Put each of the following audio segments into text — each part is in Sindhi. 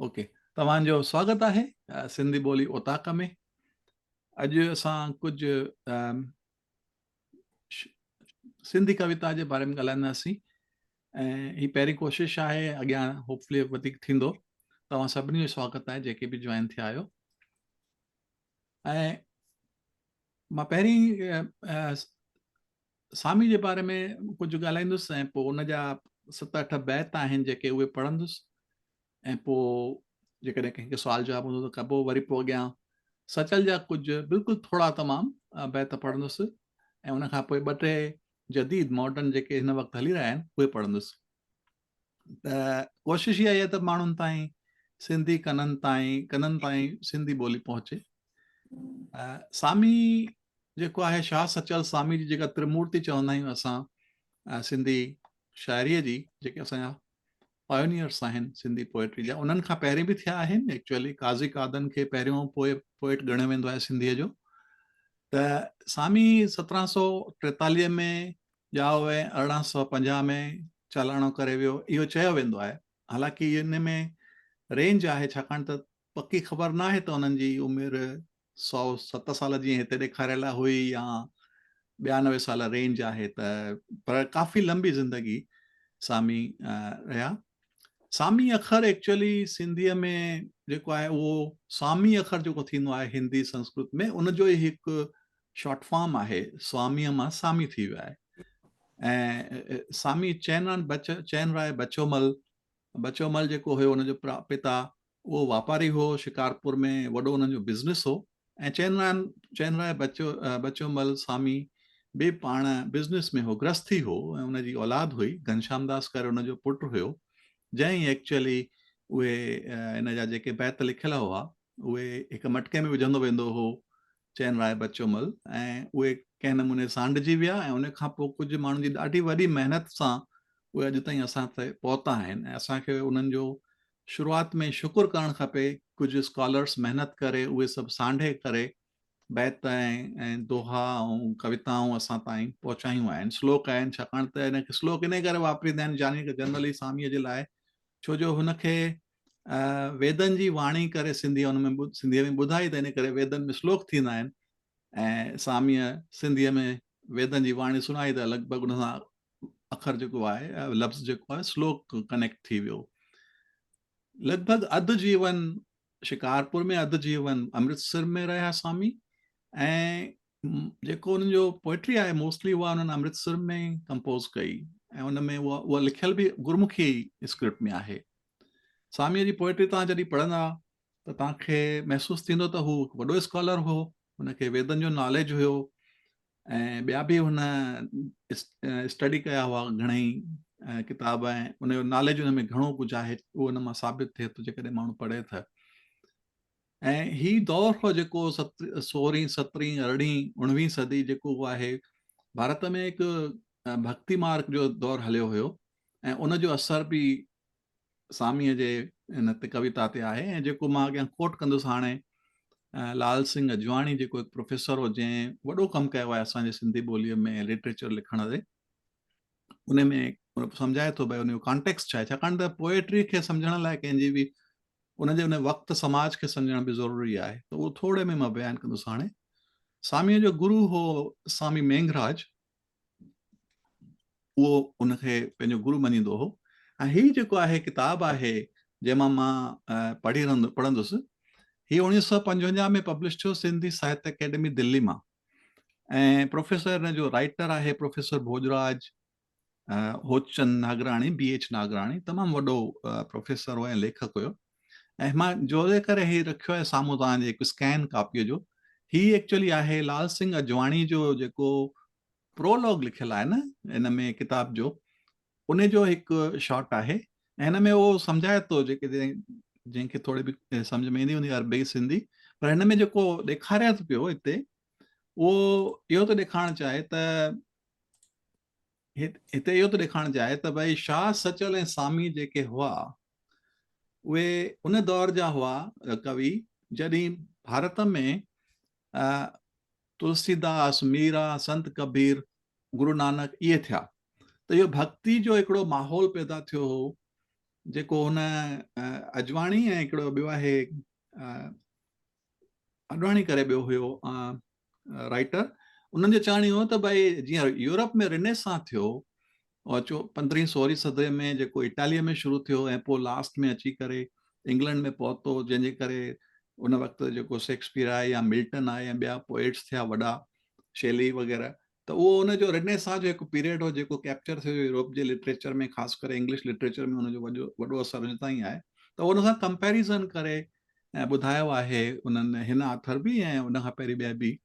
اوڪي توهان جو سواگت آهي سنڌي ٻولي اوطاق ۾. اڄ اسان ڪجهه سنڌي ڪويتا جي باري ۾ ڳالهائينداسين ۽ هي پهرين ڪوشش آهي، اڳيان هوپفلي وڌيڪ ٿيندو. توهان سڀني جو سواگت آهي جيڪي به جوائن ٿيا آهيو. ۽ مان پهرين سامي جي باري ۾ ڪجهه ڳالهائيندس ۽ پوء ان جا ست اٺ بيت آهن جيڪي اهي پڙهندس ۽ پوء جيڪڏهن ڪنهن کي سوال جواب هوندو ته ڪبو. وري پوء اڳيان سچل جا ڪجهه بلڪل ٿورا تمام بيت پڙهندس ۽ ان کان پوء ٻه ٽي جديد ماڊرن جيڪي هن وقت هلي رهيا آهن اهي پڙهندس. ته ڪوشش اها آهي ته ماڻهن تائين سنڌي ڪنن تائين سنڌي ٻولي پهچي. سامي جيڪو آهي، شاهه، سچل، سامي جي جيڪا ترمورتي چوندا آهيون اسان سنڌي شاعريء جي، جيڪي اسان جا پايونيئرس آهن سنڌي پوئٽري جا، انهن کان پهرين به ٿيا آهن. ايڪچوئلي قاضي قادن کي پهريون پوئٽ ڳڻيو ويندو آهي سنڌيء جو. ته سامي 1743 ۾ ڄائو ۽ 1850 ۾ چالاڻو ڪري ويو، اهو چيو ويندو آهي. حالانڪه ان ۾ رينج آهي، ڇاڪاڻ ته پڪي خبر ناهي ته انهن جي عمر 107 سال جيئن هتي ڏيکاريل هئي يا 92 سال، رينج آهي ته، پر ڪافي لمبي زندگي سامي رهيا. سامي اکر ايڪچوئلي سنڌيء ۾ جيڪو آهي اهو سامي اکر جيڪو ٿيندو آهي هندي سنسڪرت ۾ ان جو ئي هڪ شارٽ فارم آهي. سواميء مان سامي ٿي ويو آهي. ۽ سامي چين بچ چين راء بچومل، بچومل جيڪو هيو ان جو پتا، اهو واپاري هو شڪارپور ۾ وڏو انهن جو بزنس هو. ۽ چين راء بچومل سامي به پاڻ بزنس ۾ هو، گرهستي هو ۽ ان جي اولاد هئي، گهنشام داس ڪري ان جو پٽ هيو، جنهن ئي ايڪچوئلي اهي ان جا جيڪي بيت لکيل هئا اهي هڪ مٽڪي ۾ وجهندو ويندو هو چين راء بچومل، ۽ اهي ڪنهن نموني سانڍجي ويا ۽ ان کان پوء ڪجهه ماڻهن جي ڏاڍي وڏي محنت سان اهي اڄ تائين اسان تي پهتا آهن ۽ اسان کي انهن جو شروعات ۾ شڪر ڪرڻ کپي. ڪجهه اسڪالرس محنت ڪري اهي سڀ سانڍي ڪري بيت ۽ دوها ۽ ڪويتائون اسان تائين پهچايون آهن، شلوڪ آهن. ڇاڪاڻ ته ان کي شلوڪ انهي ڪري واپريندا آهن جاني جنرلي ساميء جي لاء، ڇو جو هن کي ويدن جي واڻي ڪري سنڌي ان ۾ سنڌيء ۾ ٻڌائي، ته ان ڪري ويدن ۾ شلوڪ ٿيندا آهن ۽ ساميء سنڌيء ۾ ويدن جي واڻي سڻائي ته لڳ ڀڳ ان سان اکر جيڪو آهي، لفظ جيڪو آهي شلوڪ ڪنيڪٽ ٿي ويو. لڳ ڀڳ اڌ جيون شڪارپور ۾، اڌ جيون امرتسر ۾ رهيا سامي ۽ جيڪو انهن جو پوئٽري آهي موسٽلي اها انهن امرتسر ۾ ڪمپوز ڪئي ۽ ان ۾ اها اها لکيل به گرمکي اسڪرپٽ ۾ آهي. ساميء جي پوئٽري توهان جڏهن پڙهندا ته توهان کي محسوس ٿيندو ته هو هڪ وڏو اسڪالر هو، هن کي ويدن جو ناليج هيو ۽ ٻيا به هن اسٽڊي ڪيا هئا گهڻئي ڪتاب ۽ ان جو ناليج ان ۾ گهڻو ڪجهه آهي، اهو ان مان ثابت ٿئي ٿو جيڪڏهن ماڻهو پڙهي ته. ۽ هي دور هو جيڪو سورهين، سترهين، ارڙهين، اڻويهين صدي جيڪو آهي، ڀارت ۾ هڪ ڀڳتي مارگ جو دور هليو هيو ۽ ان جو اثر به ساميء جي ان تي ڪويتا تي آهي. ۽ جيڪو مان اڳيان ڪوٽ ڪندس هاڻي، لال سنگهه اجواڻي جيڪو هڪ پروفيسر هو جنهن وڏو ڪم ڪيو آهي اسان جي سنڌي ٻوليء ۾ لٽريچر لکڻ تي، ان ۾ سمجهائي ٿو ڀئي ان جو ڪانٽيڪسٽ ڇا آهي، ڇاڪاڻ ته پوئٽري کي سمجهڻ لاء ڪنهن جي به ان جي ان وقت سماج کي سمجهڻ به ضروري آهي، ته اهو ٿوري ۾ مان بيان ڪندس هاڻي. ساميء جو گرو هو سامي مينگهراج، اهو ان کي پنهنجو گرو مڃيندو هو. ۽ هي جيڪو آهي ڪتاب آهي جنهن مان مان پڙهي رهندو پڙهندس، هي 1955 ۾ پبلش ٿيو سنڌي ساهتيه اڪيڊمي دلي مان ۽ پروفيسر ان جو رائٽر آهي professor Bhojraj Hotchand Nagrani, B H Nagrani, تمام وڏو پروفيسر هو ۽ ليکڪ هيو. ۽ مان جوڙي ڪري هي رکيو آهي سامهون توهان جي هڪ اسڪين ڪاپيء جو. هي ايڪچوئلي آهي لال سنگهه اجواڻي جو جيڪو پرولاگ لکيل آهي نه ان ۾ ڪتاب جو، ان جو هڪ شارٽ آهي ۽ هن ۾ اهو سمجهائي ٿو، جيڪي جنهن کي ٿوري به سمجهه ۾ ايندي هوندي عربي سنڌي، پر هن ۾ جيڪو ڏيکاريان ٿو پيو هتي اهو اهو ٿو ڏيکارڻ چاهي ته هتي اهو ٿو ڏيکارڻ چاهي ته ڀائي شاهه، سچل ۽ سامي جيڪي هئا اهي ان دور جا هئا ڪوي جڏهن ڀارت ۾ تلسيداس، ميرا، سنت ڪبير، گرو نانڪ اهي ٿيا ته اهو ڀڳتي جو هڪڙو ماحول پيدا ٿيو هو. جيڪو هن اجواڻي ۽ هڪڙو ٻيو آهي اڏواڻي ڪري ٻيو هيو رائٽر، انهن جو چوڻ اهو ته ڀائي جيئن يورپ ۾ رينيسان ٿيو اچو پندرهين سورهين صدي ۾ جيڪو اٽاليء ۾ شروع ٿيو ۽ پوء لاسٽ ۾ اچي ڪري انگلنڊ ۾ پهتو، جنهن جي ڪري ان وقت جيڪو شيڪسپيئر آهي يا ملٽن آهي ۽ ٻيا پوئٽس ٿيا وڏا شيلي وغيره، ته اهو ان جو رينيسان جو هڪ پيريڊ هو جيڪو ڪيپچر ٿيو يورپ جي لٽريچر ۾، خاص ڪري انگلش لٽريچر ۾ ان جو وڏو وڏو اثر اڄ تائين آهي. ته ان سان ڪمپيريزن ڪري ۽ ٻڌايو آهي انهن هن آٿر به ۽ ان کان پهرين ٻيا به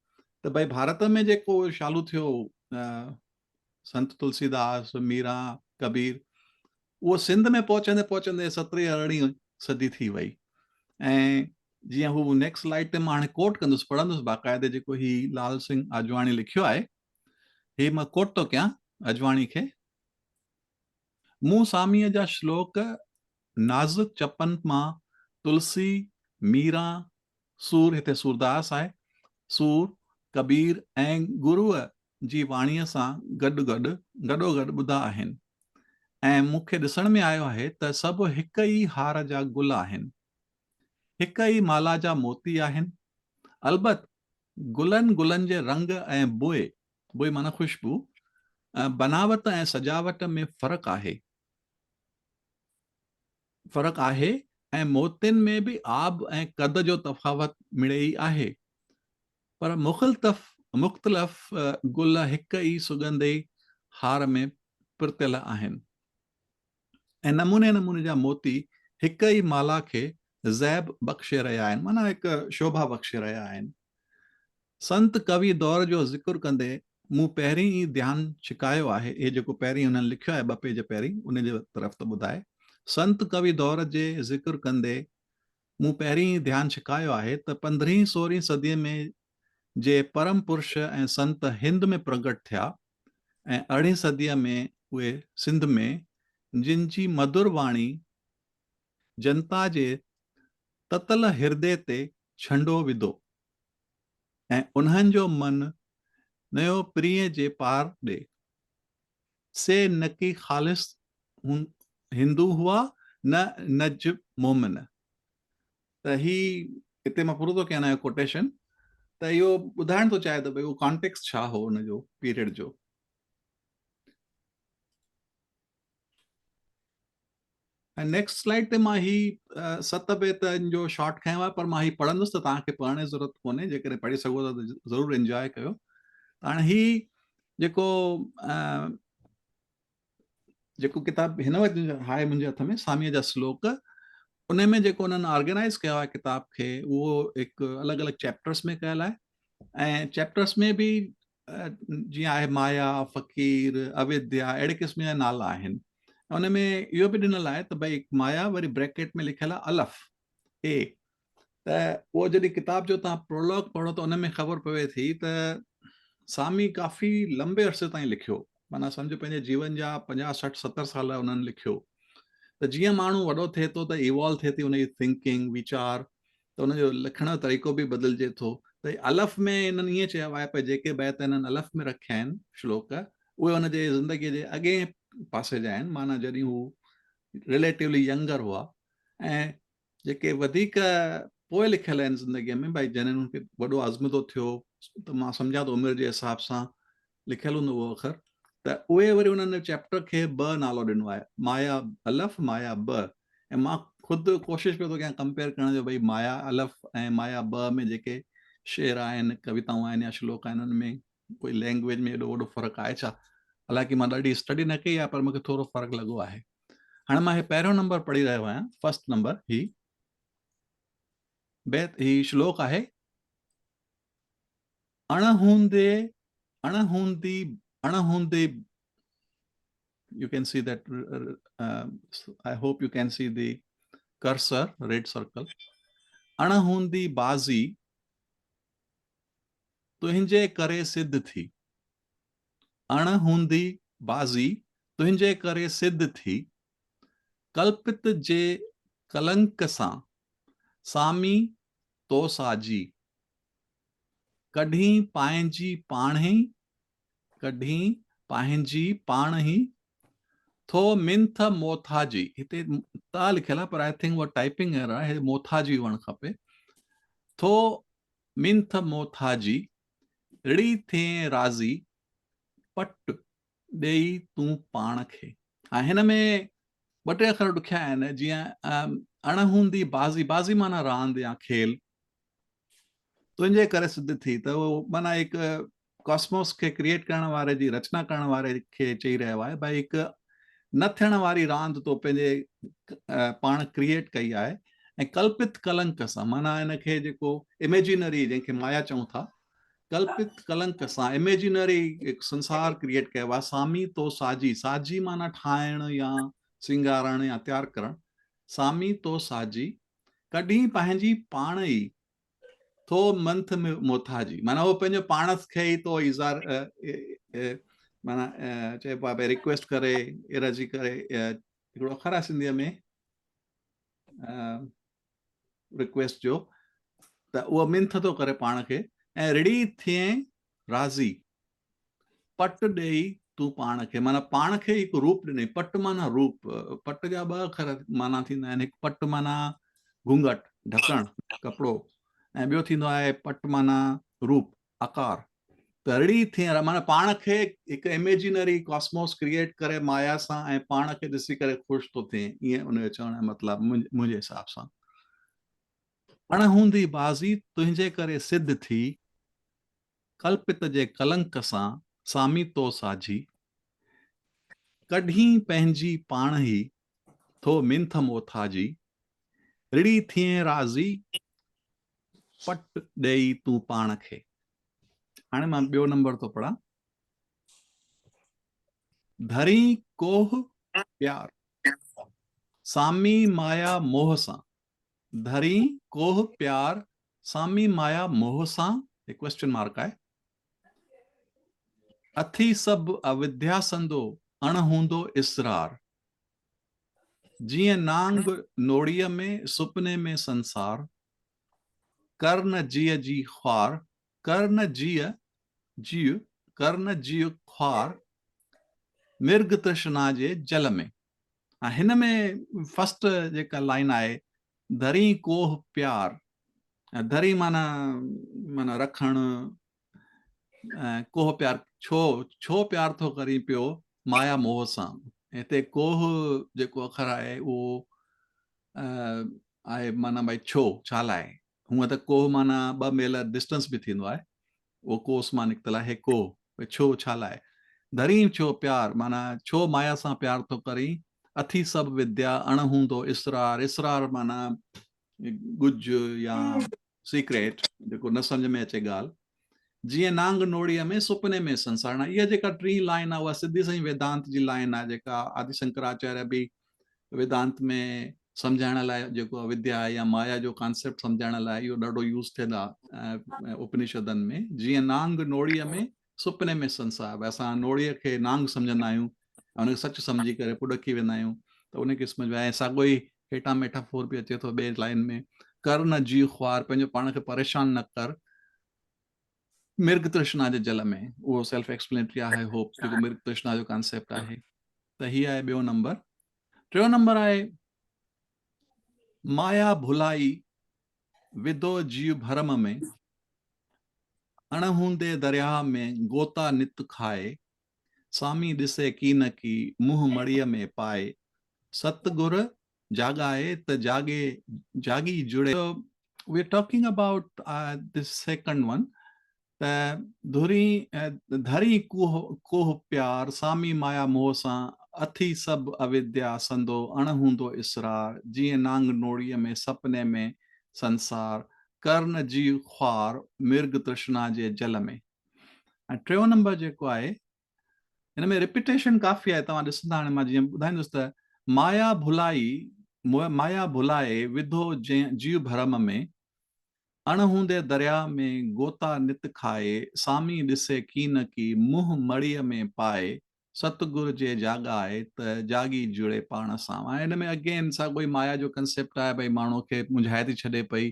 ته ڀئي ڀارت ۾ جيڪو شالو ٿيو سنت تلسي داس، ميرا، ڪبير، اهو سنڌ ۾ پهچندي پهچندي سترهين ارڙهين صدي ٿي وئي. ۽ جيئن هو نيڪسٽ سلائيڊ تي مان هاڻي ڪوٽ ڪندس، پڙهندس باقاعدي جيڪو هي لال سنگهه آجواڻي لکيو آهي، هي مان ڪوٽ ٿو ڪيان اجواڻي کي. مون ساميء جا شلوڪ نازڪ چپن مان تلسي، ميران، سور، هتي سورداس آهي، سور، ڪبير ۽ گروء جي واڻيء سان گڏ گڏ گڏوگڏ ٻڌا آهن ۽ مون کي ڏسڻ ۾ آيو آهي ته سڀ هڪ ئي هار جا گل آهن، هڪ ئي مالا جا موتي آهن. البت گلن گلن جي رنگ ۽ بوء، بوء معنيٰ خوشبو، بناوت ۽ سجاوٽ ۾ فرق آهي. فرق آهي ۽ موتين ۾ به آب ۽ قد جو تفاوت مڙيئي آهي. پر مخلتف مختلف گل هڪ ئي سڳنڌي هار ۾ پرتيل آهن ۽ نموني نموني جا موتي هڪ ئي مالا کي زيب بخشي رهيا آهن، معنيٰ هڪ شوڀا بخشي رهيا آهن. سنت ڪوي دور جو ذڪر ڪندي مون پهرين ئي ڌيان ڇڪايو آهي، هي جيڪو پهرين هنن لکيو آهي ٻه پيج پهرين ان جي طرف ٿو ٻڌائي، سنت ڪوي دور جي ذڪر ڪندي مون پهرين ئي ڌيان ڇڪايو آهي ته پندرهين سورهين صديء ۾ جي پرم پرش ۽ سنت هند ۾ پرگٽ ٿيا ۽ ارڙهين صديء ۾ اهي سنڌ ۾، جن جي مڌر واڻي جنتا جي تتل هردي تي ڇنڊو وڌو ۽ انهن جو من نيو پرينء جي پار ڏي. سي نڪي خالص هندو هئا نه نج مومن. ته هي هتي مان پورو ٿو ڪيان اهو ڪوٽيشن ته اهو ٻڌائڻ ٿو چاهي ته ڀئي اهو ڪانٽيڪسٽ ڇا هو ان جو پيريڊ جو. ۽ نيڪسٽ سلائيڊ تي مان هي ست بيتن جو شارٽ کنيو آهي پر مان هي پڙهندس ته توهان کي پڙهڻ جي ضرورت ڪونهي، جيڪڏهن پڙهي سگهو ٿا ته ضرور انجواء ڪيو. ته هاڻي هي جيڪو جيڪو ڪتاب هن وقت آهي منهنجي هٿ ۾ ساميء جا سلوڪ، ان ۾ جيڪو انهن آرگنائز ڪيو آهي ڪتاب کي اهو هڪ الڳ الڳ چيپٽرس ۾ ڪيل آهي ۽ چيپٽرس ۾ به جيئن آهي مايا، فقير، اويديا اهڙي قسم جا نالا آهن. ان ۾ اهو به ڏنل آهي ته ڀئي مايا وري بريڪيٽ ۾ لکيل آهي الف، اي، ته اهو جڏهن ڪتاب جو توهان پرولاگ پڙهو ته ان ۾ خبر پوي ٿي ته سامي ڪافي لمبي عرصي تائين لکيو، معنيٰ سمجهو پنهنجي جيون جا 50، 60، 70 سال انهن لکيو ته جيئن ماڻهو وڏو ٿئي ٿو ته ايوالو ٿئي ٿي ان جي ٿنڪنگ، ويچار، ته ان جو لکڻ جو طريقو به بدلجي ٿو ته الف ۾ انهن ائين چيو آهي پر جيڪي بيت انهن الف ۾ رکيا آهن شلوڪ اهي ان جي زندگي جي اڳئين پاسي جا آهن، معنيٰ جڏهن هو رليٽولي ينگر هئا، ۽ جيڪي وڌيڪ پوء لکيل آهن زندگي ۾ ڀائي جڏهن انهن کي وڏو آزمودو ٿيو ته مان سمجهان ٿو عمر جي حساب سان لکيل هوندو اهو اکر، ته اهي وري انهن چيپٽر کي ب نالو ڏنو آهي، مايا الف مايا ب، ۽ مان خود ڪوشش پيو ٿو ڪيان ڪمپيئر ڪرڻ جو ڀئي مايا الف ۽ مايا ب ۾ جيڪي شعر آهن، ڪويتائون آهن يا شلوڪ آهن انهن ۾ ڪوئي لينگويج ۾ ايڏو وڏو فرق آهي ڇا؟ حالانڪه مان ڏاڍي اسٽڊي نه ڪئي آهي پر مون کي ٿورو فرق لڳو آهي. هاڻي مان هي پهريون نمبر پڙهي رهيو آهيان، فرسٽ نمبر هي بيت هي شلوڪ آهي. اڻ هوندي اڻ هوندي اڻ هوندي you can see that I hope you can see the cursor red circle اڻ هوندي بازي تنهنجي ڪري سڌ ٿي اڻ هوندي بازي تنهنجي ڪري سڌ ٿي ڪلپت جي ڪلنڪ سان سامي تو ساجي ڪڍين پائنجي پاڻهي، ڪڍين پنهنجي پاڻهي، ٿو منٿ موٿاجي، هتي تا لکيل آهي پر I think اها ٽائپنگ ايرر آهي، هتي موٿاجي هئڻ کپي. ٿو منٿ موٿاجي، رڙي ٿئين راضي، پٽ ڏيئي تون پاڻ کي. ها هن ۾ ٻه ٽي اکر ڏکيا آهن، جيئن اڻ هوندي بازي، بازي معنيٰ راند يا کيل، تنهنجي ڪري سڌ ٿي ته اهو معنيٰ هڪ ڪاسموس کي ڪريئيٽ ڪرڻ واري جي رچنا ڪرڻ واري کي چئي رهيو آهي ڀائي هڪ نه ٿيڻ واري راند تو پنهنجي پاڻ ڪريئيٽ ڪئي آهي ۽ ڪلپت ڪلنڪ سان معنيٰ ان کي جيڪو اميجنري جنهن کي مايا چئون ٿا ڪلپت ڪلنڪ سان اميجنري هڪ سنسار ڪريئيٽ ڪيو آهي سامي تو ساجي، ساجي معنيٰ ٺاهڻ يا سينگارڻ يا تيار ڪرڻ، سامي تو ساجي ڪڏهن پنهنجي پاڻ ئي ٿو منٿ موٿاجي معنيٰ هو پنهنجو پاڻ کي ئي ٿو ايزار معنيٰ چئبو آهي ڀئي رڪويسٽ ڪري ارجي ڪري هڪڙو اکر آهي سنڌيء ۾ رڪويسٽ جو ته اهو منٿ ٿو ڪري پاڻ کي ۽ رڙي ٿئين راضي پٽ ڏيئي تون پاڻ کي معنيٰ پاڻ کي هڪ روپ ڏنئي. پٽ معنيٰ روپ. پٽ جا ٻه اکر معنيٰ ٿيندا آهن. هڪ پٽ معنيٰ گهونگهٽ، ڍڪڻ، ڪپڙو ۽ ٻيو ٿيندو آهي پٽ معنيٰ روپ، آڪار. ته رڙي ٿيڻ معنيٰ پاڻ کي هڪ اميجنري ڪاسموس ڪريئيٽ ڪري مايا سان ۽ پاڻ کي ڏسي ڪري خوش ٿو ٿئين. ائين ان جو چوڻ جو مطلب منهنجي حساب سان. اڻ هوندي بازي تنهنجي ڪري سڌ ٿي. ڪلپت جي ڪلنڪ سان سامي تو ساجهي، ڪڍين پنهنجي پاڻهي ٿو منٿ موٿاجي، رڙي ٿئين راضي پٽ ڏيئي تون پاڻ کي. هاڻي مان ٻيو نمبر ٿو پڙهان. ڌرين ڪوهه پيار، سامي مايا موهه سان. ڌرين ڪوهه پيار، سامي مايا موهه سان، هي ڪويسچن مارڪ آهي. اٿي سڀ اوديا سندو، اڻ هوندو اسرار. جيئن نانگ نوڙيء ۾، سپني ۾ سنسار. ڪر نه جيء جي خوار، ڪر نه جيء جيء، ڪر نه جيء خوار، مرگ ترشنا جي جل ۾. هن ۾ فرسٽ جيڪا لائن آهي ڌرين ڪوهه پيار، ڌرين معنيٰ معنيٰ رکڻ، ڪوهه پيار ڇو ڇو پيار ٿو ڪرين پيو مايا موهه سان. هتي ڪوهه جيڪو اکر آهي اهو آهي معنيٰ ڀائي ڇو ڇا لاء. هونء ته ڪوهه معنيٰ ٻه ميل ڊسٽنس به ٿيندو آهي، اهو ڪوس مان نڪتل آهي ڪوهه، ڀئي ڇو ڇا لاء. ڌرين ڇو پيار معنيٰ ڇو مايا سان پيار ٿو ڪرين. اٿي سڀ وديا اڻ هوندو اسرار، اسرار معنيٰ ڳجهه يا سيڪريٽ جيڪو نه سمجهه ۾ اچي ڳالهه. جيئن نانگ نوڙيء ۾ سپني ۾ سنسار. هاڻي اها جيڪا ٽين لائين آهي اها سڌي سنئين ويدانت جي لائين آهي جيڪا آدي شنڪراچاريه به ويدانت ۾ سمجهائڻ لاء جيڪو اوديا يا مايا جو ڪانسيپٽ سمجهائڻ لاء اهو ڏاڍو يوز ٿيل آهي اپنشدن ۾. جيئن نانگ نوڙيء ۾ سپني ۾ سنسار. ڀئي اسان نوڙيء کي نانگ سمجهندا آهيون ۽ ان کي سچ سمجهي ڪري پوء ڏڪي ويندا آهيون ته ان قسم جو آهي. ۽ ساڳيو ئي هيٺان ميٽافور به اچي ٿو ٻئي لائين ۾، ڪر نه جيء خوار، پنهنجو پاڻ کي پريشان نه ڪر، مرگ ترشنا جي جل ۾. اهو سيلف ايڪسپلينٽري آهي هوپ جيڪو مرگ ترشنا جو ڪانسيپٽ آهي. ته هي آهي ٻيو نمبر. ٽيون نمبر آهي مايا ڀلائي وڌو جيء ڀرم ۾، اڻ هوندي درياهه ۾ غوطا نت کائي، سامي ڏسي ڪينڪي منهن مڙهيء ۾ پائي، ست گر جاڳائي ته جاڳي جاڳي جڙي. We are talking about this second one ته ڌرين ڌرين ڪوهه ڪوهه پيار، سامي مايا موهه سان، اٿي سڀ اوديا سندو اڻ هوندو اسرار، جيئن نانگ نوڙيء ۾ سپني ۾ سنسار، ڪر نه جيء خوار مرگ ترشنا جي جل ۾. ۽ ٽيون نمبر جيڪو آهي هن ۾ رپيٽيشن ڪافي آهي توهان ڏسندا هاڻي مان جيئن ٻڌائيندس ته مايا ڀلائي مايا ڀلائي وڌو جيء ڀرم ۾ اڻ هوندي درياء ۾ غوطا نت کائي سامي ڏسي ڪينڪي منهن مڙهيء ۾ پائي ستگر جي جاڳائي ته جاڳي جڙي پاڻ سان. ۽ ان ۾ اگين ساڳيو ئي مايا جو ڪنسيپٽ آهي ڀئي ماڻهو کي مونجهائي ٿي ڇڏي پئي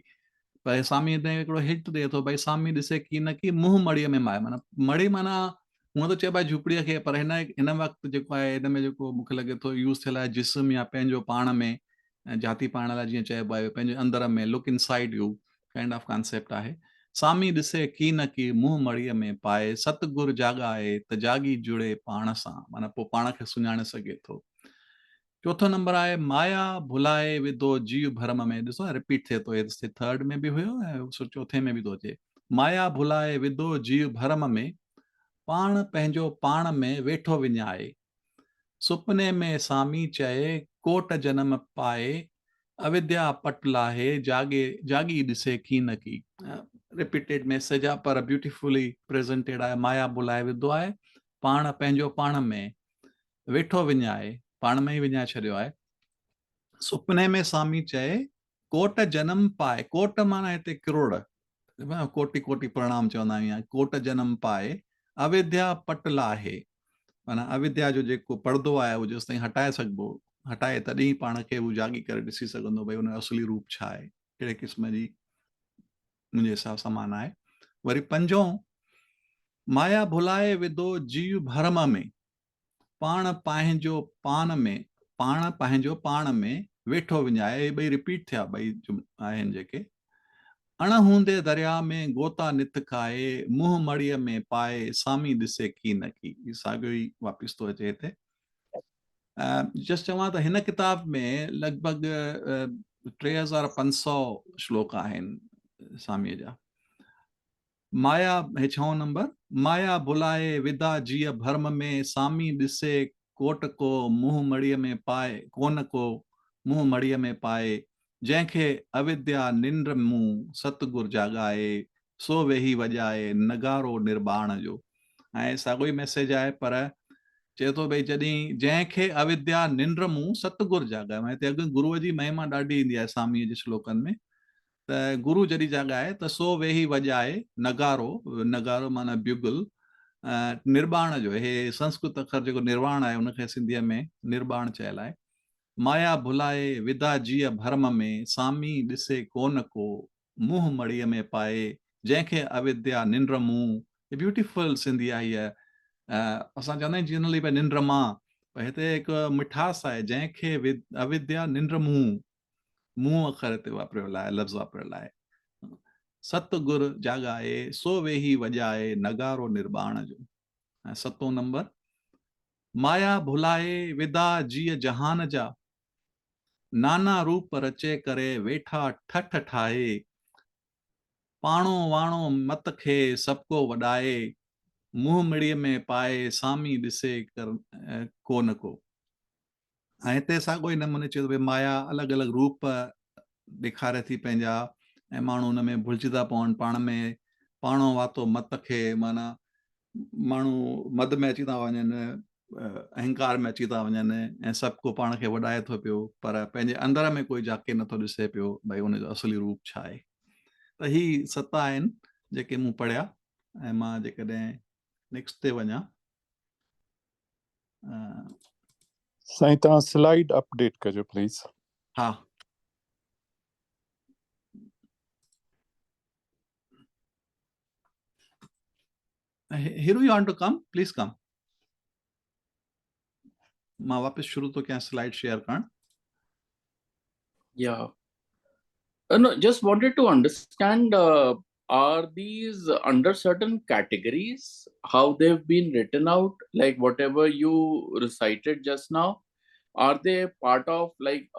پر سامي هتي هڪڙو هنٽ ڏئي ٿو ڀئي سامي ڏسي ڪي نه ڪي منهن مڙهيء ۾ مائي معنيٰ مڙهي معنيٰ هونء ته چئبو آهي جهوپڙيء کي پر هن هن وقت جيڪو آهي هن ۾ جيڪو مون کي لڳي ٿو يوز ٿيل آهي جسم يا پنهنجو پاڻ ۾ جھاتي پائڻ لاء جيئن چئبو آهي پنهنجي اندر ۾ look inside you kind of concept آهي. سامي ڏسي ڪي نه ڪي منهن مڙهيء ۾ پائي ست گر جاڳائي ته جاڳي جڙي پاڻ سان معنيٰ پوء پاڻ کي سڃاڻي سگهي ٿو. چوٿون نمبر آهي مايا ڀلائي وڌو جيء ڀرم ۾ ڏسو رپيٽ ٿئي ٿو هي ٿرڊ ۾ به هيو ۽ چوٿين ۾ به ٿو اچي مايا ڀلائي وڌو جيء ڀرم ۾ پاڻ پنهنجو پاڻ ۾ ويٺو وڃائي سپني ۾ سامي چئي ڪوٽ جنم پائي اوديا پٽ لاهي جاڳي جاڳي ڏسي ڪين ڪي. رپيٽيڊ ميسيج آهي پر بيوٽيفولي پريزنٽيڊ آهي مايا ڀلائي وڌو آهي پاڻ پنهنجو پاڻ ۾ ويٺو وڃائي، پاڻ ۾ ئي وڃائي ڇڏيو آهي. سپني ۾ سامي چئي، ڪوٽ جنم پائي، ڪوٽ معنيٰ هتي ڪروڙ، ڪوٽي ڪوٽي پرڻام چوندا آهيون يا ڪوٽ جنم پائي، اويديا پٽ لاهي، معنيٰ اويديا جو جيڪو پردو آهي اهو جيستائين هٽائي سگهبو، هٽائي تڏهن ئي پاڻ کي هو جاڳي ڪري ڏسي سگهندو ڀئي ان جو اصلي روپ ڇا آهي، ڪهڙي قسم جي منهنجي حساب سان معنيٰ آهي. وري پنجون، مايا ڀلائي وڌو جيء ڀرم ۾، پاڻ پنهنجو پان ۾، پاڻ پنهنجو پاڻ ۾، ويٺو وڃائي، اهي ٻئي رپيٽ ٿيا ٻئي آهن جيڪي. اڻ هوندي درياء ۾ غوطا نت کائي، منهن مڙهيء ۾ پائي، سامي ڏسي ڪي نه ڪي. هي ساڳيو ئي واپس ٿو اچي هتي. جسٽ چوان ته هن ڪتاب ۾ لڳ ڀڳ 3500 شلوڪ آهن ساميء جا. مايا، هي ڇهون نمبر، مايا ڀلائي ودا جيء ڀرم ۾، سامي ڏسي ڪوٽ ڪو منهن مڙهيء ۾ پائي، ڪونه ڪو منهن مڙهيء ۾ پائي، جنهن کي اوديا ننڊ مون ست گر جاڳائي، سو ويهي وڄائي نغارو نرٻاڻ جو. ۽ ساڳيو ئي ميسيج آهي پر چئي ٿو ڀئي جڏهن جنهن کي اوديا ننڊ مون ست گر جاڳائي، معنيٰ هتي اڳ گروء جي مهما ڏاڍي ايندي آهي ساميء جي شلوڪن ۾، ته گرو جڏهن جاڳائي ته سو ويهي وڄائي نغارو، نغارو معنيٰ بيوگل، نرٻاڻ جو، هي سنسڪرت اکر جيڪو نرواڻ آهي ان کي سنڌيء ۾ نرٻاڻ چيل آهي. مايا ڀلائي ودا جيء ڀرم ۾، سامي ڏسي ڪونه ڪو، منهن مڙهيء ۾ پائي، جنهن کي اوديا ننڊ مون، هي بيوٽيفل سنڌي آهي هيء، اسان چوندا آهيون جنرلي ڀئي ننڊ مان، پر هتي هڪ مٺاس آهي، جنهن کي اوديا ننڊ مون، منهن اکر هتي واپريل آهي، لفظ واپريل آهي. ست گر جاڳائي، سو ويهي وڄائي، نغارو نرٻاڻ جو. ۽ ستون نمبر، مايا ڀلائي، ودا جيء جهان جا، نانا روپ رچي ڪري، ويٺا ٺٺ ٺاهي، پاڻو واڻو مت کي، سڀڪو وڏائي، منهن مڙهيء ۾ پائي، سامي ڏسي ڪو نه ڪو. ۽ هتي ساڳيو ئي نموني چيو ته ڀئي مايا الڳ الڳ روپ ڏيکاري ٿي پنهنجا ۽ ماڻهو ان ۾ ڀلجي ٿا پون پاڻ ۾ پاڻو واتو مت کي معنيٰ ماڻهو مد ۾ اچي ٿا وڃن اهنڪار ۾ اچي ٿا وڃن ۽ سڀ ڪو پاڻ کي وڏائي ٿو پيو پر پنهنجي اندر ۾ ڪوئي جاڪي نٿو ڏسي پيو ڀئي ان جو اصلي روپ ڇا آهي ته هي ست آهن جيڪي مون پڙهيا ۽ مان جيڪڏهن نيڪسٽ تي وڃان سائين توهان سلائيڊ اپڊيٽ ڪجو پليز. ها. Hero you want to come please come. مان واپس شروع ٿو ڪيان سلائيڊ شيئر ڪرڻ. Yeah. No, just wanted to understand are these under certain categories how they've been written out like whatever you recited just now are they part of like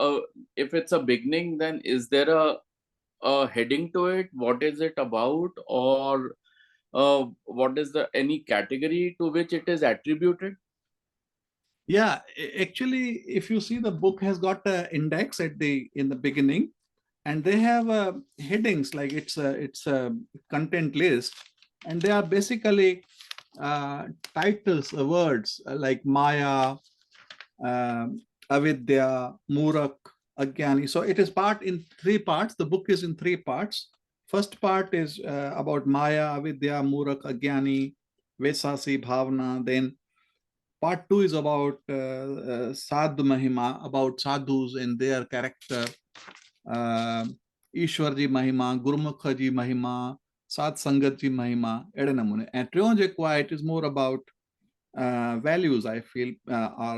if it's a beginning then is there a, a heading to it what is it about or uh, what is the any category to which it is attributed yeah actually if you see the book has got an index at the in the beginning and they have uh, headings like it's a it's a content list and they are basically uh, titles uh, words uh, like maya uh, avidya murak agyani so it is part in three parts the book is in three parts first part is uh, about maya avidya murak agyani vesasi bhavna then part 2 is about uh, uh, sadhu mahima about sadhus and their character uh, Ishwar جي مهما گرمک جي مهما سات سنگت جي مهما اهڙي نموني ۽ ٽيون جيڪو آهي it is more about values I feel آر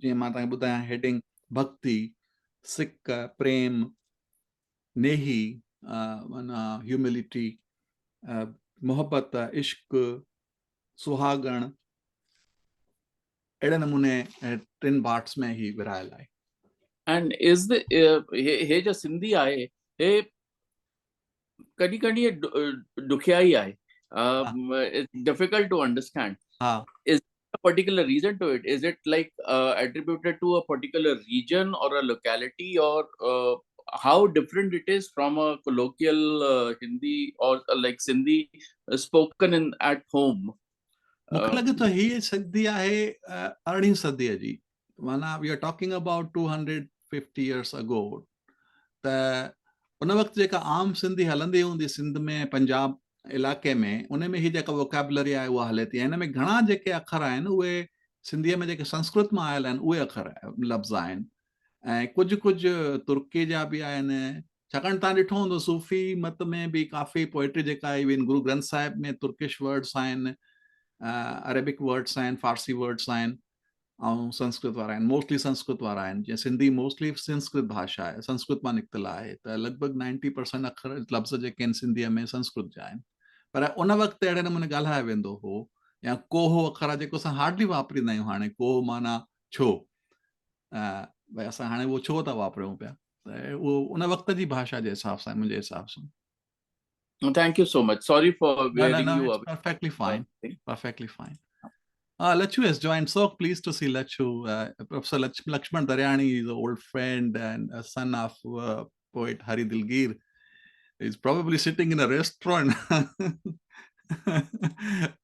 جيئن مان توهان کي ٻڌايان هيڊنگ ڀڳتي، سڪ، پريم، نيهي معنيٰ هيوملٽي، محبت، عشق، سهاڳڻ، اهڙي نموني ٽن پارٽس ۾ هي ورهايل آهي. اينڊ is the هي جو سنڌي آهي هي ڪڏهن ڪڏهن ڏکيائي آهي ڊفيڪلٽ ٽو انڊرسٽينڊ ها is a particular reason to it is it like attributed to a particular region or a locality or how different it is from a colloquial Hindi or like Sindhi spoken in at home. مون کي لڳي ٿو هي سنڌي آهي ارڙهين صديء جي معنيٰ we are talking about 250 years ago ته ان وقت جيڪا عام سنڌي هلندي هوندي سنڌ ۾ پنجاب علائقي ۾ ان ۾ هي جيڪا ووڪيبلري آهي اها هلي ٿي ۽ هن ۾ گهڻا جيڪي اکر آهن اهي سنڌيء ۾ جيڪي سنسڪرت مان آيل آهن اهي اکر لفظ آهن ۽ ڪجهه ڪجهه ترڪي جا به آهن ڇاڪاڻ تان ڏٺو هوندو صوفي مت ۾ به ڪافي پوئٽري جيڪا آئي وين گرو گرنٿ صاحب ۾ ترڪش ورڊس آهن عربڪ ورڊس آهن فارسي ورڊس آهن ۽ سنسڪرت وارا آهن موسٽلي سنسڪرت وارا آهن جيئن سنڌي موسٽلي سنسڪرت ڀاشا آهي سنسڪرت مان نڪتل آهي ته لڳ ڀڳ 90% اکر لفظ جيڪي آهن سنڌيء ۾ سنسڪرت جا آهن پر ان وقت اهڙي نموني ڳالهايو ويندو هو يا ڪوهو اکر آهي جيڪو اسان هارڊلي واپريندا آهيون هاڻي ڪوهه معنيٰ ڇو ڀئي اسان هاڻي اهو ڇو ٿا واپريون پيا ته اهو ان وقت جي ڀاشا جي حساب سان منهنجي حساب سان. Thank you so much. Sorry for wearing you up. Perfectly fine. Perfectly fine. Lachu has joined. So pleased to see Lachu. Professor Lakshman Daryani is an old friend and a son of poet Hari Dilgir. He's probably sitting in a restaurant.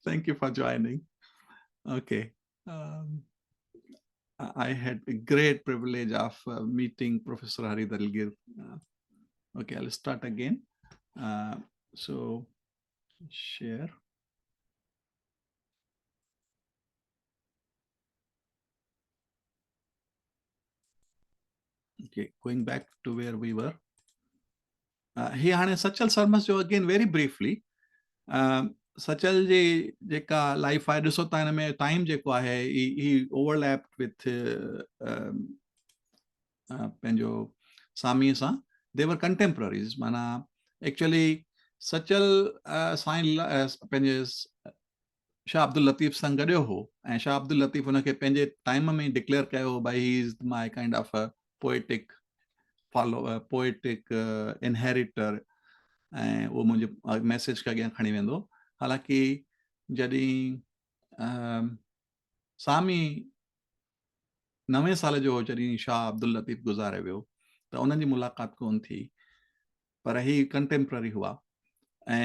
Thank you for joining. Okay. I had a great privilege of meeting Professor Hari Dilgir. Okay, I'll start again. So share. Okay, going back to where we were. هي هاڻي سچل سرمس جو اگين ويري بريفلي سچل جي جيڪا لائف آهي ڏسو ته هن ۾ ٽائيم جيڪو آهي هي اوورليپ وٿ پنهنجو سامي سان the ور ڪنٽيمپرريز معنيٰ ايڪچولي سچل سائين پنهنجي شاهه عبداللطيف سان گڏيو هو ۽ شاهه عبداللطيف ان کي پنهنجي ٽائيم ۾ ڊڪليئر ڪيو هو ڀائي he is my kind of a poetic follow poetic inheritor ۽ اهو منهنجي ميسيج کي اڳيان کڻي ويندو حالانڪه جڏهن سامي نوين سال جو هو جڏهن شاهه عبداللطيف گذاري ويو ته انهن جي ملاقات ڪون ٿي پر هي ڪنٽيمپرري هئا ۽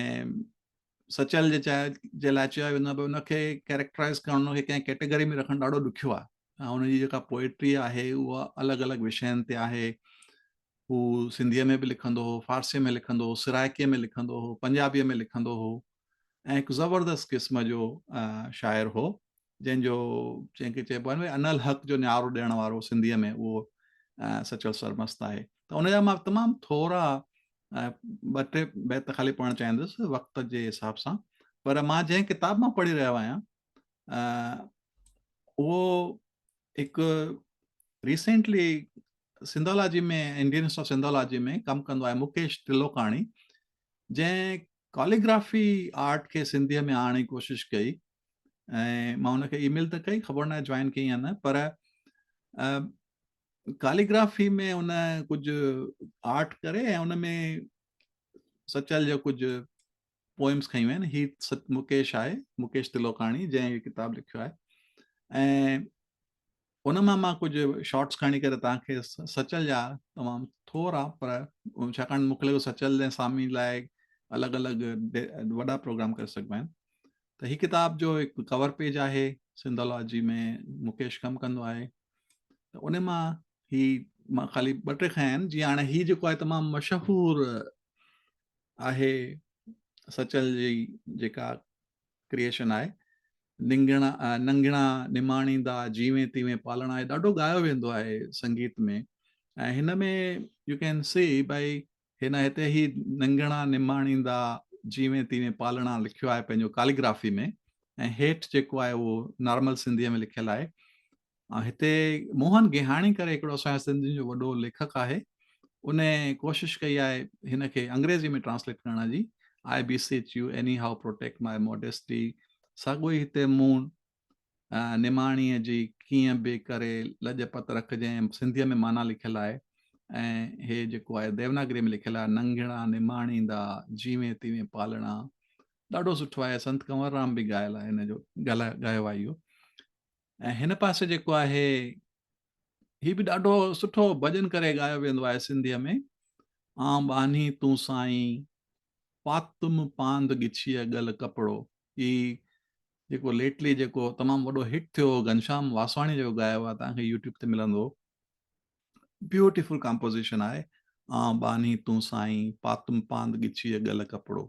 سچل جي چاهي جي لاء چيو ويندو آهي ان کي ڪيريڪٽرائز ڪرڻ ان کي ڪنهن ڪيٽيگري ۾ رکڻ ڏاڍو ڏکيو آهي ۽ ان جي جيڪا پوئٽري آهي اها الڳ الڳ وشين تي آهي هو سنڌيء ۾ به لکندو هو فارسيء ۾ لکندو هو سرائڪيء ۾ لکندو هو پنجابيء ۾ لکندو هو ۽ هڪ زبردست قسم جو شاعر هو جنهن جو جنهن کي چئبو آهي انا الحق جو نعرو ڏيڻ وارو سنڌيء ۾ اهو سچل سرمست آهي ته ان جا مان تمام ٿورا ٻه ٽي بيت خالي پڙهڻ چاهيندس وقت جي حساب سان پر مان جنهن ڪتاب مان پڙهي رهيو آهيان اهو هڪ recently Sindhology ۾ Indian institute of Sindhology ۾ ڪم ڪندو آهي مڪيش تلوڪاڻي جنهن ڪاليگرافي آرٽ کي سنڌيء ۾ آڻڻ جي ڪوشش ڪئي ۽ مان ان کي اي ميل ته ڪئي خبر ناهي جوائن ڪئي يا نه پر ڪاليگرافي ۾ ان ڪجهه آرٽ ڪري ۽ ان ۾ سچل جو ڪجهه پوئمس کنيون آهن هي مڪيش آهي مڪيش تلوڪاڻي جنهن هي ڪتاب لکيو آهي ۽ ان مان مان ڪجهه شارٽس کڻي ڪري توهان کي سچل جا تمام ٿورا پر ڇاڪاڻ مون کي لڳو سچل ۽ سامي لاء الڳ الڳ وڏا پروگرام ڪري سگهبا آهن ته هي ڪتاب جو هڪ ڪور پيج آهي سنڌالاجي ۾ مڪيش ڪم ڪندو آهي ته ان مان هي مان خالي ٻه ٽي کنيا آهن جيئن هاڻي هي جيڪو آهي تمام مشهور آهي سچل جي جيڪا ڪريئيشن آهي. ننگڻا ننگڻا نماڻيندا جيوين تيوين پالڻا هي ڏاڍو ڳايو ويندو آهي سنگيت ۾ ۽ هن ۾ يو ڪين سي ڀائي هن هتي هي ننگڻا نماڻيندا جيوين تيوين پالڻا لکيو آهي پنهنجو ڪاليگرافي ۾ ۽ هيٺ جيڪو آهي اهو نارمل سنڌيء ۾ لکيل آهي. ۽ هتي موهن گيهاڻي ڪري هڪڙو اسان جي سنڌين جو وڏو ليکڪ آهي، ان ڪوشش ڪئي آهي هن کي انگريزي ۾ ٽرانسليٽ ڪرڻ جي، I beseech you anyhow protect my modesty. ساڳيو ئي هتي مون نماڻيء جي ڪيئن به ڪري لڄ پت رکجين سنڌيء ۾ معنيٰ لکيل آهي ۽ هي جيڪو آهي ديوناگريء ۾ لکيل آهي ننگهڙا نماڻيندا جيوين تيوين پالڻا. ڏاڍو سٺو آهي، سنت ڪنور رام به ڳايل آهي هن جو ڳايو آهي اهو. ۽ هن پاسي جيڪو آهي هي به ڏاڍو سٺو ڀڄن ڪري ڳايو ويندو آهي سنڌيء ۾، آن ٻانهي تون سائين، پاتم پاند ڳچيء ڳل ڪپڙو. هي جيڪو ليٽلي جيڪو تمام وڏو هٽ ٿيو هو گهنشام واسواڻي جيڪو ڳايو آهي، توهان کي يوٽيوب تي ملندو. بيوٽيفل ڪمپوزيشن آهي، آن ٻانهي تون سائين، پاتم پاند ڳچيء ڳل ڪپڙو.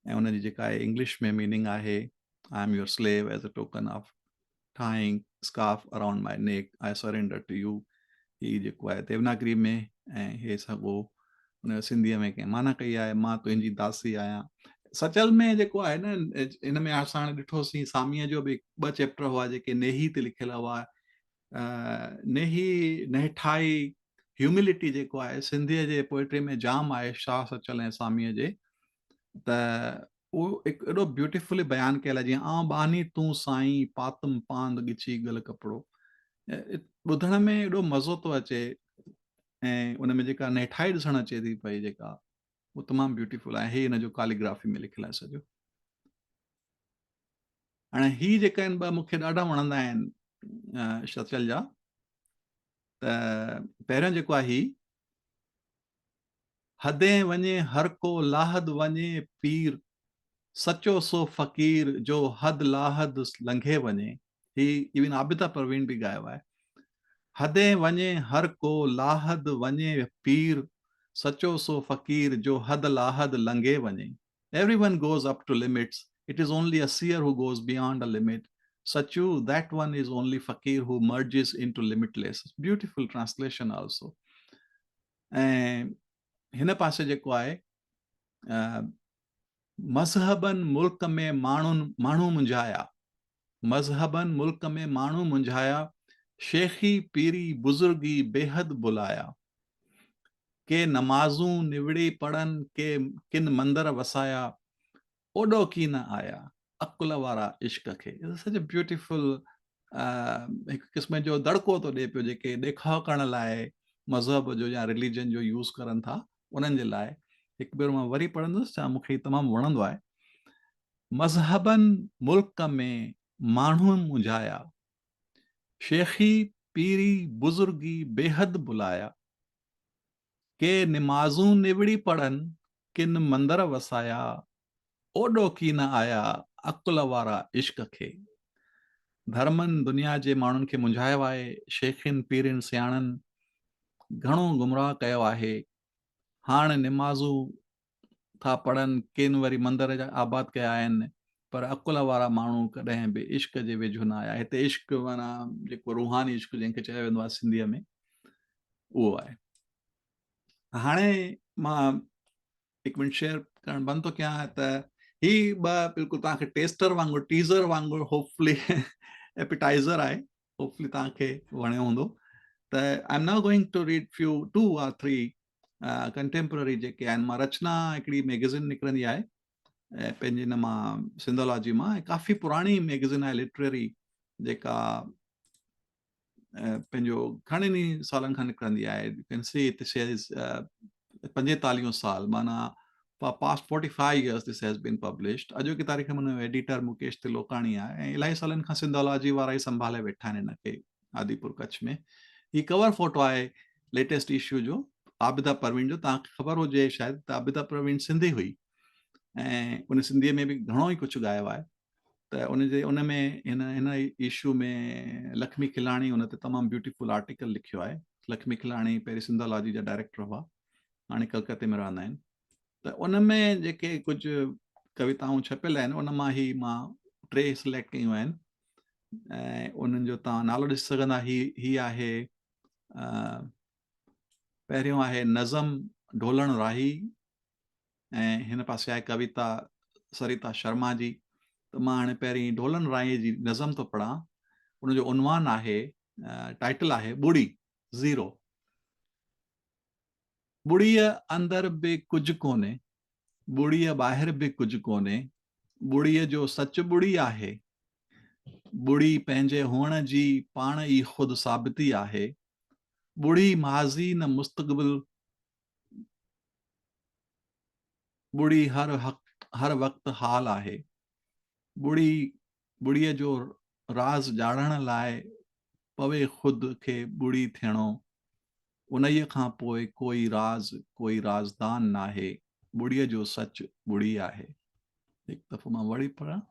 ۽ ان جي جيڪا آهي انگلش ۾ ميننگ آهي، I am your slave as a token of tying scarf around my neck I surrender to you. هي جيڪو آهي ديوناگري ۾ ۽ هي سڳو ان سنڌيء ۾ ڪنهن معنيٰ ڪئي آهي، مان تنهنجي داسي آهيان. سچل ۾ جيڪو آهي نه، ان ۾ اسان هاڻي ڏٺوسين ساميء جو به ٻه چيپٽر هئا جيڪي نيهي تي لکيل هئا. نيهي، نهٺائي، هيوملٽي جيڪو آهي سنڌيء جي پوئٽري ۾ جام آهي شاهه، سچل ۽ ساميء جي، ته اهو هڪ ايڏو بيوٽيفلي بيان ڪيل آهي، جيئن آئون ٻانهي تون سائين، پاتم پاند ڳچي ڳل ڪپڙو. ٻڌڻ ۾ ايڏو مزو ٿو اچي ۽ ان ۾ جيڪا نهٺائي ڏسڻ اچي ٿي پئي جيڪا، اهو تمام بيوٽيفل آهي. هي ان جو ڪاليگرافي ۾ لکيل آهي سڄو. هاڻي هي جيڪا آهن ٻه مون کي ڏاڍا وڻندا آهن سچل جا. ته پهريون جيڪو آهي هي، حدين وڃي هر ڪو لاحد وڃي پير، سچو سو فقير جو حد لاحد لنگهي وڃي. هي ايون عابده پروين به ڳايو آهي. حدين وڃي هر ڪو لاحد وڃي پير، سچو سو فقير جو حد لاحد لنگهي وڃي. Everyone goes up to limits, it is only a seer who goes beyond a limit. Sachu, that one is only faqir who merges into limitless. Beautiful translation also. ۽ هن پاسي جيڪو آهي، مذهبن ملڪ ۾ ماڻهن ماڻهو منجهايا، مذهبن ملڪ ۾ ماڻهو منجهايا، شيخي پيري بزرگي بيحد بلايا، ڪي نمازون نوڙي پڙهن ڪي ڪن مندر وسايا، اوڏو ڪي نه آيا عقل وارا عشق کي. Such a beautiful هڪ قسم جو دڙڪو ٿو ڏئي پيو جيڪي ڏيکاء ڪرڻ لاء مذهب جو يا رليجن جو يوز ڪرن ٿا انهن جي لاء. هڪ ڀيرو مان وري پڙهندس ڇا مون کي تمام وڻندو آهي. مذهبن ملڪ ۾ ماڻهو منجهايا، شيخي پيري بزرگي بيحد بلايا، ڪي نمازون نوڙي پڙهن ڪن مندر وسايا، اوڏو ڪي نه آيا عقل وارا عشق کي. ڌرمن دنيا جي ماڻهن کي منجهايو آهي، شيخين پيرين سياڻن گهڻو گمراهه ڪيو آهي، هاڻ نمازون ٿا پڙهن ڪين وري مندر آباد ڪيا آهن، پر عقل وارا ماڻهو ڪڏهن به عشق جي ويجهو نه آيا. هتي عشق معنيٰ جيڪو روحاني عشق جنهن کي چيو ويندو آهي سنڌيء ۾ اهو آهي. هاڻي مان هڪ منٽ شيئر ڪرڻ بند ٿو ڪيان ته هي ٻه بلڪل توهان کي ٽيسٽر وانگر، ٽيزر وانگر، هوپفلي ايپيٽائزر آهي، هوپفلي توهان کي وڻيو هوندو. ته I am now going to read few 2 or 3 contemporary جيڪي آهن. مان رچنا هڪڙي ميگزين نڪرندي آهي پنهنجي ان مان سنڌالاجي مان، ڪافي پراڻي ميگزين آهي لٽرري جيڪا پنهنجو گهڻن ئي سالن کان نڪرندي آهي. You can see it says 45 سال، معنيٰ past 45 years this has been published. اڄوڪي تاريخ ۾ ان جو ايڊيٽر مڪيش تلوڪاڻي آهي ۽ الاهي سالن کان سنڌالاجي وارا ئي سنڀالي ويٺا آهن هن کي آديپور ڪڇ ۾. هي ڪور فوٽو آهي ليٽيسٽ اشو جو عابده پروين جو. توهان کي خبر هجي شايد ته عابده پروين سنڌي هئي ۽ ان سنڌيء ۾ به گهڻو ئي ڪجهه ڳايو آهي. ته ان جي ان ۾ هن هن اشو ۾ لکمي کلاڻي ان تي تمام بيوٽيفل آرٽيڪل لکيو آهي. لکمي کلاڻي پهرين سنڌالاجي جا ڊائريڪٽر هئا، هاڻي ڪلڪتي ۾ رهندا آهن. ته ان ۾ جيڪي ڪجهه ڪويتائون ڇپيل آهن ان مان هي مان 3 سليڪٽ ڪيون آهن ۽ انهن جو توهان نالو ڏسي سگهندا. هي آهي پهريون آهي نظم ڍولڻ راهي ۽ هن پاسي آهي ڪويتا سريتا شرما جي. ته مان هاڻي پهرين ڍولن رائي جي نظم ٿو پڙهان. ان جو عنوان آهي، ٽائيٽل آهي ٻڙي، زيرو. ٻڙيء اندر به ڪجهه ڪونهي، ٻڙيء ٻاهر به ڪجهه ڪونهي، ٻڙيء جو سچ ٻڙي آهي، ٻڙي پنهنجي هئڻ جي پاڻ ئي خود ثابتي آهي، ٻڙي ماضي نه مستقبل، ٻڙي هر وقت حال آهي، ٻڙي ٻڙيء جو راز ڄاڻڻ لاء پوي خود کي ٻڙي ٿيڻو، انهيء کان پوء ڪوئي راز، ڪوئي رازدان ناهي، ٻڙيء جو سچ ٻڙي آهي. هڪ دفعو مان وري پڙهان.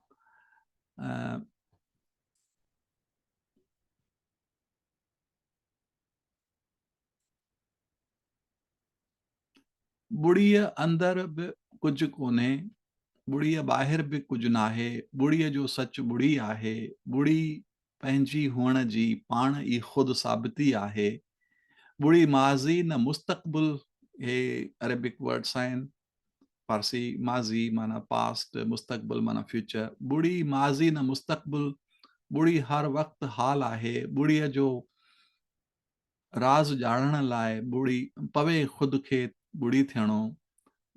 ٻڙيء اندر به ڪجهه ڪونهي، ٻڙيء ٻاهر به ڪجهه ناهي، ٻڙيء جو سچ ٻڙي آهي، ٻڙي پنهنجي هئڻ جي پاڻ ئي خود ثابتي آهي، ٻڙي ماضي نه مستقبل هي عربڪ ورڊس آهن، فارسي ماضي معنيٰ پاسٽ، مستقبل معنيٰ فيوچر، ٻڙي ماضي نه مستقبل، ٻڙي هر وقت حال آهي، ٻڙيء جو راز ڄاڻڻ لاء ٻڙي پوي خود کي ٻڙي ٿيڻو،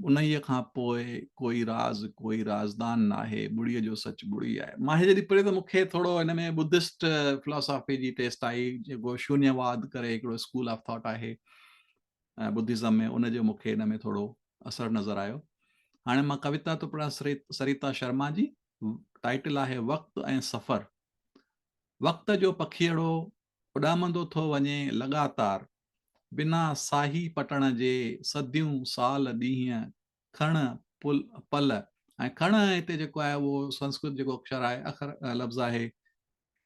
انهيء کان پوء ڪوئي راز ڪوئي رازدان ناهي، ٻڙيء جو سچ ٻڙي آهي. مان هي جڏهن پڙهيو ته مون کي ٿورو هن ۾ ٻڌسٽ فلاسافي جي ٽيسٽ آئي، جيڪو شونيواد ڪري هڪڙو اسڪول آف ٿاٽ آهي ٻڌزم ۾ ان جو مون کي هن ۾ ٿورو اثر نظر آيو. هاڻي مان ڪويتا ٿو پڙهان سريتا شرما جي، ٽائيٽل آهي وقت ۽ سفر. وقت جو پکيئڙو اڏامندو ٿو وڃي لڳاتار، بنا ساهي پٽڻ جي، صديون، سال، ڏينهن، کڻ، پل، پل ۽ کڻ هتي جيڪو آهي اهو سنسڪرت جيڪو اکر آهي، اکر لفظ آهي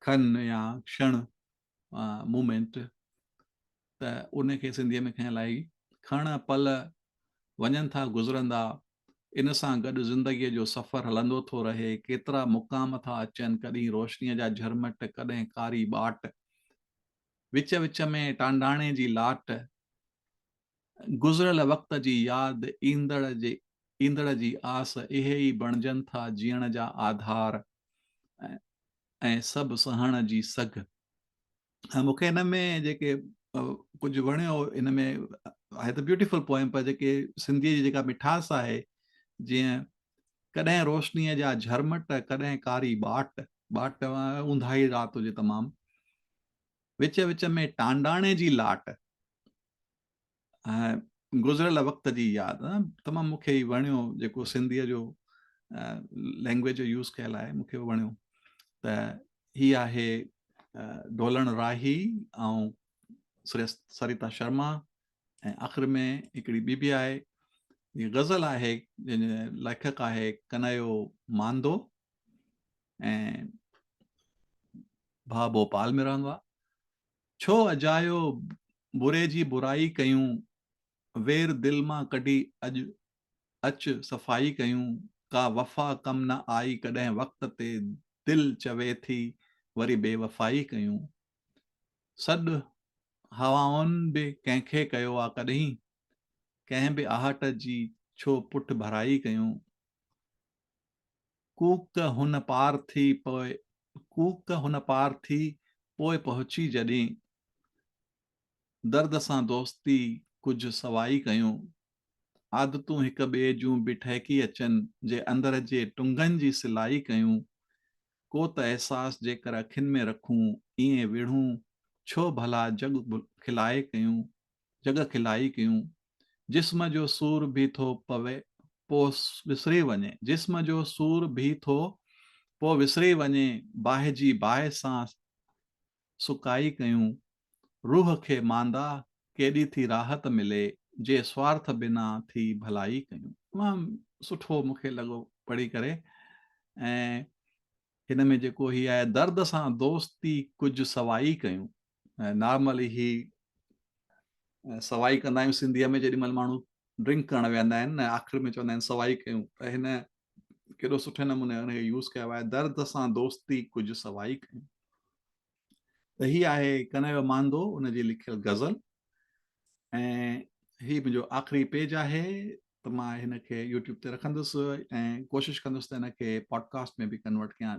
کن يا کشڻ، مومينٽ، ته ان کي سنڌيء ۾ کنيل آهي کڻ، پل وڃن ٿا گذرندا، ان سان گڏ زندگيء جو سفر هلندو ٿو رهي، ڪيترا مقام ٿا اچن، ڪڏهن روشنيء جا جهرمٽ، ڪڏهن ڪاري ٻاٽ، وچ وچ ۾ ٽانڊاڻي جي لاٽ، گذريل وقت جي ياد، ايندڙ جي ايندڙ جي آس، اهي ئي بڻجن ٿا جيئڻ جا آڌار ۽ سڀ سهڻ جي سگهه. ۽ مون کي هن ۾ جيڪي ڪجهه وڻيو ان ۾ آهي ته بيوٽيفل پوئم پر جيڪي سنڌيء جي جيڪا مٺاس آهي جيئن ڪڏهن روشنيء جا جهرمٽ ڪڏهن ڪاري ٻاٽ ٻاٽ اونداهي رات هجي تمام وچ وچ ۾ ٽانڊاڻي جي لاٽ ۽ گذريل وقت جي ياد تمام مون کي وڻيو جيڪو سنڌيء جو لينگويج جو يوز ڪيل آهي مون کي وڻيو ته هي آهي ڍولڻ راهي ۽ سريتا شرما ۽ آخر ۾ هڪڙي ٻي به آهي هي غزل آهي جنهن جو ليکڪ آهي ڪنهيو ماندو ۽ ڀاء ڀوپال ۾ رهندو آهي ڇو اجايو بري جي برائي ڪيون، وير دل مان ڪڍي اڄ اچ صفائي ڪيون، ڪا وفا ڪم نه آئي ڪڏهن وقت تي دل چوي ٿي وري بي وفائي ڪيون. سڏ هوائن به ڪنهن کي ڪيو آ ڪڏهين، ڪنهن به آهٽ جي ڇو پٺ ڀرائي ڪيون. ڪوڪ هن پار ٿي پوء ڪوڪ هن پار ٿي پوء پهچي جڏهين درد سان دوستي ڪجهه سوائي ڪيون عادتون هڪ ٻئي جون به ٺهڪي اچن جي اندر جي ٽنگن جي سلائي ڪيون ڪو ته احساس جيڪر اکين ۾ رکون ائين وڙهون ڇو ڀلا جڳ کلائي ڪيون جڳ کلائي ڪيون جسم جو سور ڀي ٿو پوي پو وسري وڃي جسم جو سور ڀي ٿو پو وسري وڃي باهه جي باهه سان سڪائي ڪيون روح کي ماندا ڪيڏي ٿي راحت ملي جي سوارٿ بنا ٿي ڀلائي ڪيون. تمام سٺو مون کي لڳو پڙهي ڪري ۽ هن ۾ جيڪو هي آهي درد سان دوستي ڪجهه سوائي ڪيون نارملي هي سوائي ڪندا آهيون سنڌيء ۾ جيڏي مهل ماڻهو ڊرنڪ ڪرڻ ويهندا آهن ۽ آخر ۾ چوندا آهن سوائي ڪيون ته هن ڪيڏو سٺي نموني ان کي يوز ڪيو آهي درد سان دوستي ڪجهه سوائي ڪيون ته هي آهي ڪنهيو ماندو ان جي لکيل غزل ۽ هي منهنجو آخري پيج آهي. ته مان هن کي يوٽيوب تي رکندس ۽ ڪوشش ڪندس ته هن کي پوڊڪاسٽ ۾ به ڪنورٽ ڪيان.